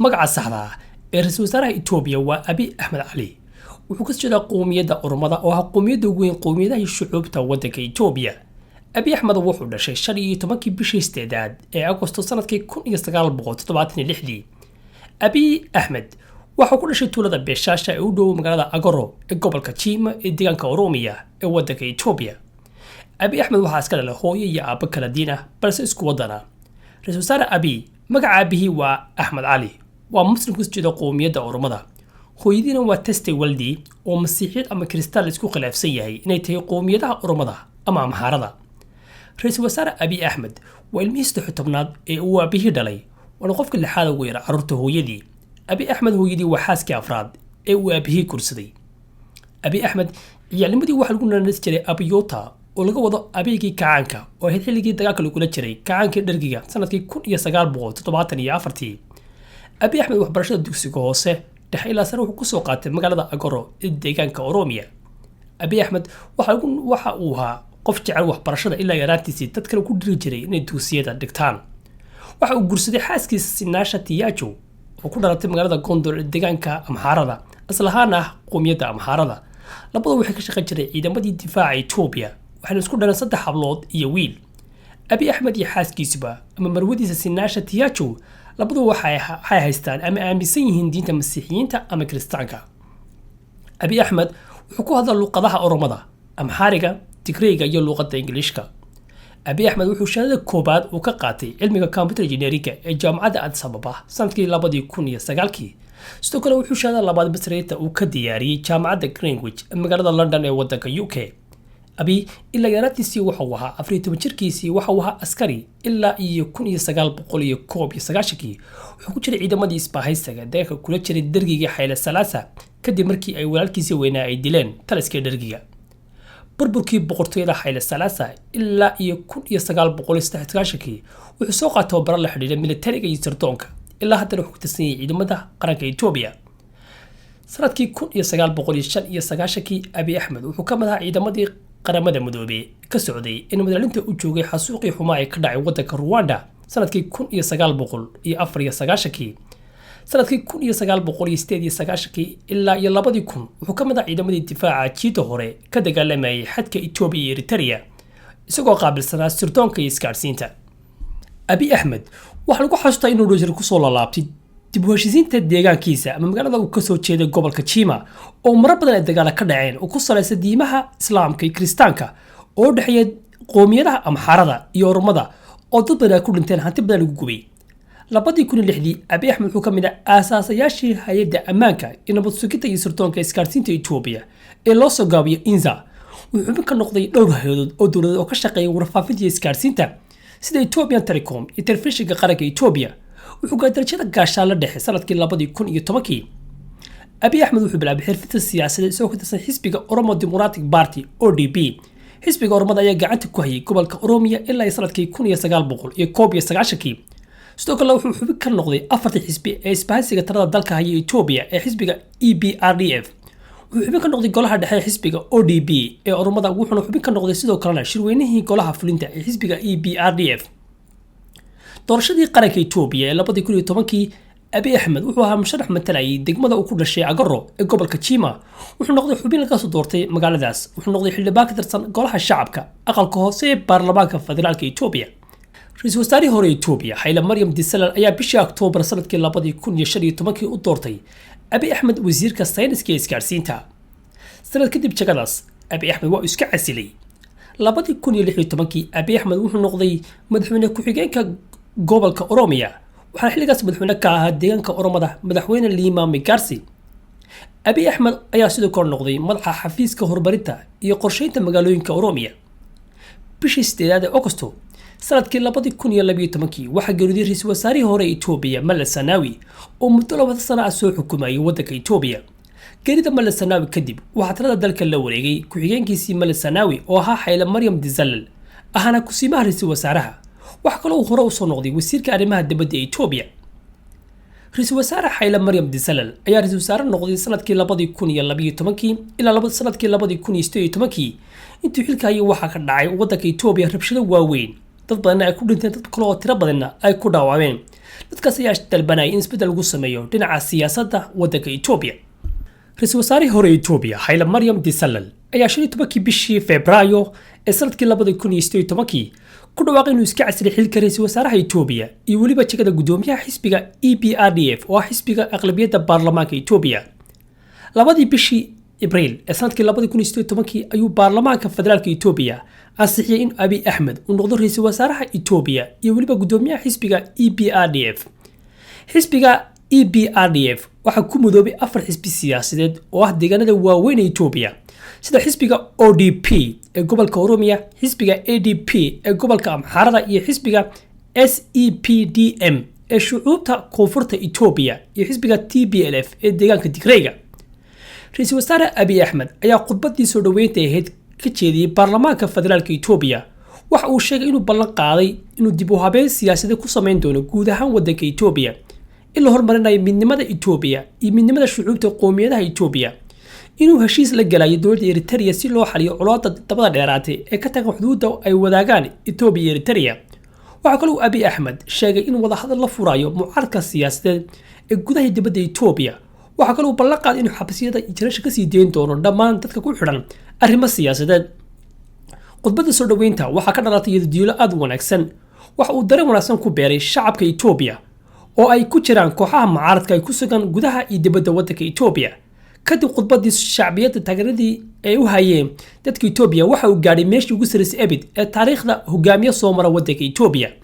Magaca saxda ah ee ra-iisul wasaaraha Itoobiya waa Abiy Axmed Cali. Wuxuu kasoo jeedaa qowmiyadda Oromada, oo ah qowmiyadda ugu weyn qowmiyadaha iyo shucuubta waddanka Itoobiya. Abiy Axmed wuxuu dhashay 15-kii bishii sideedaad ee Agosto sanadkii 1976-dii. Abiy Axmed waxuu ku dhashay tuulada Beeshaasha ee u dhow magaalada Agoro ee gobolka Jima ee deegaanka Oromiya ee waddanka Itoobiya. Abiy Axmed waxaa iska dhalay hooyo iyo aabbo kala diin ah, balse isku wadana. Ra-iisul wasaare Abiy magaca aabihii waa Axmed Cali, waa Muslim kasoo jeeda qowmiyadda Oromada. Hooyadiina waa Teste Waldi, oo Masiixiyad ama Kiristaan la isku khilaafsan yahay inay tahay qowmiyadaha Oromada ama Amxaarada. Ra-iisul wasaare Abiy Axmed waa ilmihii 13aad ee uu aabihii dhalay, waana qofka lixaad ugu yara carruurta hooyadii. Abiy Axmed hooyadii waa xaaskii afraad ee uu aabihii guursaday. Abiy Axmed ciyaalnimadii waxaa lagu naanasi jiray Abiyota, oo laga wado abeygii kacaanka, oo ahayd xilligii dagaalka lagula jiray kacaankii Dhergiga sanadkii 1974-tii. Abiy Axmed waxbarashada dugsiga hoose, dhexe ilaa sare wuxuu kusoo qaatay magaalada Agoro ee deegaanka Oromiya. Abiy Axmed waxa uu ahaa qof jecel waxbarashada ilaa yaraantiisii, dad kale ku dhiri jiray inay dugsiyada dhigtaan. Waxa uu guursaday xaaskiisa Sinaasha Tiyajo, oo ku dhalatay magaalada Gondor ee deegaanka Amxaarada, asal ahaan ah qowmiyadda Amxaarada. Labadu waxay ka shaqayn jiray ciidamadii difaaca Etoobiya, waxayna isku dhaleen saddex hablood iyo wiil. Abiy Axmed iyo xaaskiisuba ama marwadiisa Sinaasha Tiyajo labadu waxay haystaan ama aaminsan yihiin diinta Masiixiyiinta ama Kiristaanka. Abiy Axmed wuxuu ku hadlaa luuqadaha Oromada, Amxaariga, Tigreyga iyo luuqadda Ingiliishka. Abiy Axmed wuxuu shahaadada koobaad uu ka qaatay cilmiga computer engineeringa ee jaamacadda Addis Ababa sanadkii 2009-kii. Sidoo kale wuxuu shahaadada labaad masreyta uu ka diyaariyey jaamacadda Greenwich ee magaalada London ee waddanka UK. Abiy ilaa yaraantiisii wuxuu ahaa 14 jirkiisii waxa uu ahaa askari. Ilaa iyo 1991-kii wuxuu ku jiray ciidamadii isbaahaysaga dagaalka kula jiray Dergiga Xayle Salaasa, kadib markii ay walaalkiisii weynaa ay dileen taliskii Dhergiga. Burburkii boqortooyada Xayle Salaasa ilaa iyo 1993-kii wuxuu soo qaatay tababaro la xidhiidha militariga iyo sirdoonka. Ilaa haddana wuxuu ku tirsan yahay ciidamada qaranka Etoobiya. Sanadkii 1995-kii Abiy Axmed wuxuu ka mid ahaa ciidamadii Qaramada Midoobey ka socday in madaalinta u joogay xasuuqii xumaa ee ka dhacay waddanka Ruwanda sanadkii 1994-kii. Sanadkii 1998-kii ilaa iyo 2000 wuxuu ka mid ahaa ciidamadii difaaca jiida hore ka dagaalamayay xadka Etoobiya iyo Eritrea, isagoo qaabilsanaa sirdoonka iyo isgaadhsiinta. Abiy Axmed waxaa lagu xasuustaa inuu dhowjir kusoo lalaabtay dib u heshiisiinta deegaankiisa ama magaalada uu kasoo jeeday, gobolka Jima, oo marar badan ay dagaala ka dhaceen oo ku salaysa diimaha Islaamka iyo Kiristaanka, oo u dhexeeya qowmiyadaha Amxaarada iyo Oromada, oo dad badan ay ku dhinteen, hanti badan lagu gubay. 2006-dii Abiy Axmed wuxuu ka mid ah aasaasayaashii hay-adda ammaanka iyo nabad sugidda iyo sirdoonka isgaarsiinta Etoobiya ee loo soo gaabiyo INSA. Wuxuu xubin ka noqday dhowr hay-adood oo dowladeed oo ka shaqeeya warfaafinta iyo isgaarsiinta, sida Ethiopian Telecom iyo Telefishinka Qaranka Etoobiya. Wuxuu gaaray darajada gaashaanle dhexe sanadkii 2010-kii. Abiy Axmed wuxuu bilaabay xirfadda siyaasadeed isagoo ka tirsan xisbiga Oromo Democratic Party, ODP. Xisbiga Oromada ayaa gacanta ku hayay gobolka Oromiya ilaa iyo sanadkii 1991-kii. Sidoo kale wuxuu xubin ka noqday afartii xisbi ee isbahaysiga talada dalka haya Etoobiya ee xisbiga EPRDF. Wuxuu xubin ka noqday golaha dhexe ee xisbiga ODP ee Oromada, wuxuuna xubin ka noqday sidoo kalena shirweynihii golaha fulinta ee xisbiga EPRDF. Doorashadii qaranka Etoobiya ee 2010-kii Abiy Axmed wuxuu ahaa musharax matalayay degmada uu ku dhashay, Agaro, ee gobolka Jima. Wuxuu noqday xubin laga soo doortay magaaladaas. Wuxuu noqday xildhibaan ka tirsan golaha shacabka, aqalka hoose ee baarlamaanka federaalka Etoobiya. Ra-iisul wasaarihii hore Etoobiya Xayle Maryam Desalegn ayaa bishii Oktoobar sanadkii 2015-kii u doortay Abiy Axmed wasiirka sayniska iyo isgaarsiinta. Sanad kadib jagadaas Abiy Axmed waa uu iska casilay. 2016-kii Abiy Axmed wuxuu noqday madaxweyne ku-xigeenka gobolka Oromiya, waxaana xilligaas madaxweyne ka ahaa deegaanka Oromada madaxweyne Lima Megarsi. Abiy Axmed ayaa sidoo kale noqday madaxa xafiiska horumarinta iyo qorsheynta magaalooyinka Oromiya. Bishii sideedaad ee Agosto sanadkii 2012-kii waxaa geeriyooday ra-iisul wasaarihii hore Etoobiya Meles Zenawi, oo muddo 20 sano ah soo xukumayay waddanka Etoobiya. Geerida Meles Zenawi kadib waxaa talada dalka la wareegay ku-xigeenkiisii Meles Zenawi, oo ahaa Xayle Maryam Desalegn, ahana kusiimaha ra-iisul wasaaraha. Waxaa kaloo uu hore usoo noqday wasiirka arrimaha dibadda ee Etoobiya. Ra-iisul wasaare Xayle Maryam Desalegn ayaa ra-iisul wasaare noqday sanadkii 2012-kii ilaa sanadkii 2018-kii. Intuu xilka hayay waxaa ka dhacay waddanka Etoobiya rabshado waaweyn, dad badanna ay ku dhinteen, dad kale oo tiro badanna ay ku dhaawacmeen. Dadkaas ayaa dalbanayay in isbeddel lagu sameeyo dhinaca siyaasadda waddanka Etoobiya. Ra-iisul wasaarihii hore Etoobiya, Hayle Maryam Desalegn, ayaa 15-kii bishii Febraayo ee sanadkii 2018-kii ku dhawaaqay inuu iska casilay xilka ra-iisul wasaaraha Etoobiya iyo weliba jegada guddoomiyaha xisbiga EPRDF, oo ah xisbiga aqlabiyadda baarlamaanka Etoobiya. 2-dii bishii Abriil ee sanadkii 2018-kii ayuu baarlamaanka federaalka Etoobiya ansixiyey in Abiy Axmed uu noqdo ra-iisul wasaaraha Etoobiya iyo weliba guddoomiyaha xisbiga EPRDF. Xisbiga EPRDF waxaa ku midoobay afar xisbi siyaasadeed oo ah deegaanada waaweyn ee Etoobiya, sida xisbiga ODP ee gobolka Oromiya, xisbiga ADP ee gobolka Amxaarada iyo xisbiga SEPDM ee shucuubta koonfurta Etoobiya iyo xisbiga TPLF ee deegaanka Tigreyga. Ra-iisul wasaare Abiy Axmed ayaa khudbadii soo dhoweynta ahayd ka jeediyey baarlamaanka federaalka Etoobiya. Waxa uu sheegay inuu ballan qaaday inuu dib u habeyn siyaasadeed ku samayn doono guud ahaan waddanka Etoobiya, in la hormarinayo midnimada Etoobiya iyo midnimada shucuubta qowmiyadaha Etoobiya, inuu heshiis la galayo dowladda Eritrea si loo xaliyo colaadda dabada dheeraatay ee ka tagan xuduudda ay wadaagaan Etoobiya iyo Eritrea. Waxaa kaloo uu Abiy Axmed sheegay in wadahadal la furayo mucaaradka siyaasadeed ee gudaha iyo dibadda Etoobiya. Waxaa kaloo uu ballan qaaday inuu xabsiyada iyo jeelasha kasii deyn doono dhammaan dadka ku xidhan arrimo siyaasadeed. Khudbadda soo dhoweynta waxaa ka dhalatay yadadiilo aad u wanaagsan. Waxa uu dareen wanaagsan ku beeray shacabka Etoobiya, oo ay ku jiraan kooxaha mucaaradka ay ku sugan gudaha iyo dibadda waddanka Etoobiya. Kadib khudbadii shacbiyadda, taageeradii ay u hayeen dadka Etoobiya waxa uu gaadhay meeshii ugu sarraysay abid ee taariikhda hogaamiye soo mara waddanka Etoobiya.